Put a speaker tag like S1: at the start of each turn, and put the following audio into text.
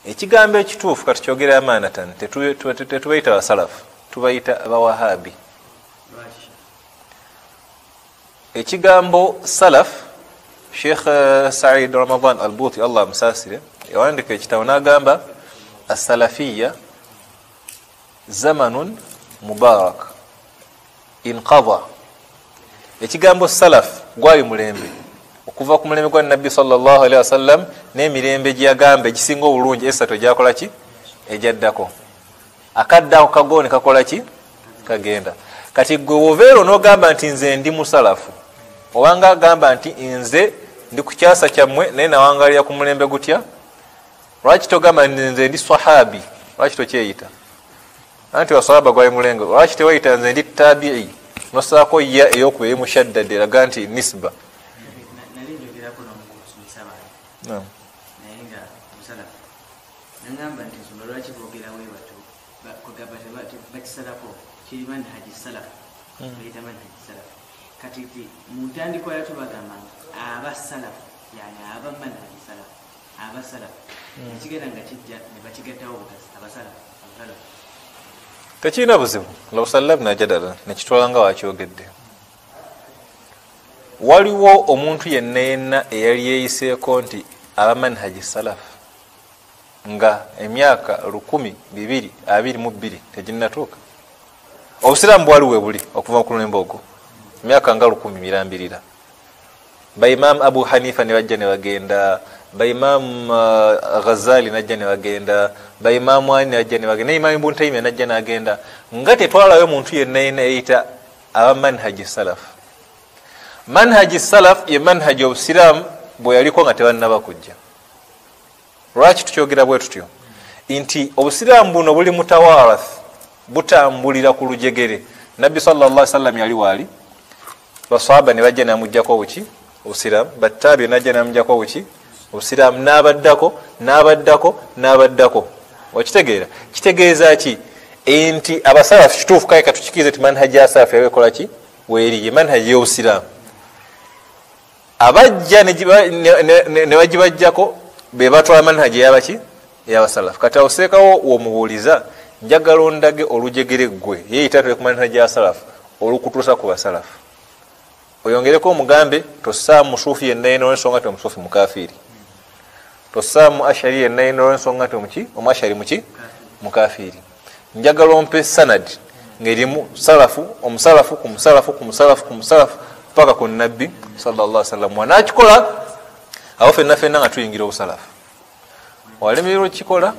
S1: Ekigambo ekituufu kati kyogera amaanatan, tetubayita basalafu, tubayita bawahabi. Ekigambo salaf, Sheikh Said Ramadan Al-Buti, Allah amusaasire, yawandika ekitabo n'agamba asalafiya zamanun mubarak inqadha. Ekigambo salaf gwali mulembe okuva ku mulembe gwa Nabbi sallallahu alaihi wasallam n'emirembe gyeyagamba egisinga obulungi esatu egyakola ki ejaddako, akaddako kagone kakola ki kagenda. Kati gwe woveero n'ogamba nti nze ndi musalafu, obanga agamba nti nze ndi ku kyasa kyammwe naye nawangalira ku mulembe gutya, lwaki togamba nti nze ndi sahabi? Lwaki tokyeyita anti wasahaba gwali mulengo? Lwaki teweyita nze ndi tabi'i nosaako ya eyokuba emushaddad eraga nti nisba?
S2: Nali njogerako n'omukusomesa bange.
S1: Naam.
S2: Naye nga musalafu nangamba nti ensonga lwaki boogera we batyo, kugamba bakisalako kiri manhaji salafu, bayita manhaji salafu. Kati ti mu ntandikwa yakyo bagamba nti abasalafu, yani aba manhaji salafu, abasalafu ekigenda nga kijja ne bakigattawo bukasi abasalafu, abasalafu.
S1: Tekirina buzibu, law sallamna jadala, nekitwala nga wakyogedde. Waliwo omuntu yenna yenna eyali yeeyiseeko nti aba manhaji salaf nga emyaka 2022 teginnatuuka. Obusiraamu bwali we buli okuva ku lulembe ogwo emyaka nga 1000 mirambirira. Ba Imam Abu Hanifa ne bajja ne bagenda, ba Imam Ghazali najja ne bagenda, ba Imam ani najja ne bagenda, ne Imam Ibn Taymiyyah najja n'agenda, nga tetwalayo muntu yenna yenna eyita aba manhaji salaf. Manhaji salaf ye manhaji obusiraamu bwe yaliko nga tebannaba kujja. Lwaki tukyogera bwe tutyo? Nti obusiraamu buno buli mutawarath, butambulira ku lujegere. Nabbi sallallahu alaihi wasallam yali waali, basahaba ne bajja namuggyako obuki obusiraamu, battabi najja namuggyako obuki obusiraamu, n'abaddako n'abaddako n'abaddako. Okitegeera? Kitegeeza ki? Nti abasalafu kituufu kale katukikirize nti manhaji ya salafu yabekola ki weeri, ye manhaji y'obusiraamu. Abajja ne bagibajjako be batwala manhaji eyabaki ey'abasalafu. Kati awo seekawo w'omubuuliza, njagala ondage olujegere ggwe yeeyita tuli ku manhaji ya salafu olukutuusa ku basalafu, oyongereko omugambe tossaamu musuufi yenna yenna olw'ensonga nti omusuufi mukafiiri, tossaamu ashari yenna yenna olw'ensonga nti omuki omuashari muki mukafiiri. Njagala ompe sanad ng'erimu salafu, omusalafu ku musalafu ku musalafu ku musalafu paka ku Nabbi sallallahu alaihi wasallam. Wanakikola awo fenna fenna nga tuyingira obusalafu. Walemererwa okukikola